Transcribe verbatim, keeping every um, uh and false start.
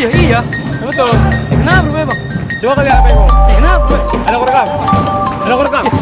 Iya, iya. Betul. Kenapa berubah, Bang? Coba kau lihat apa itu. Kenapa? Ada kau rekam? Ada kau rekam?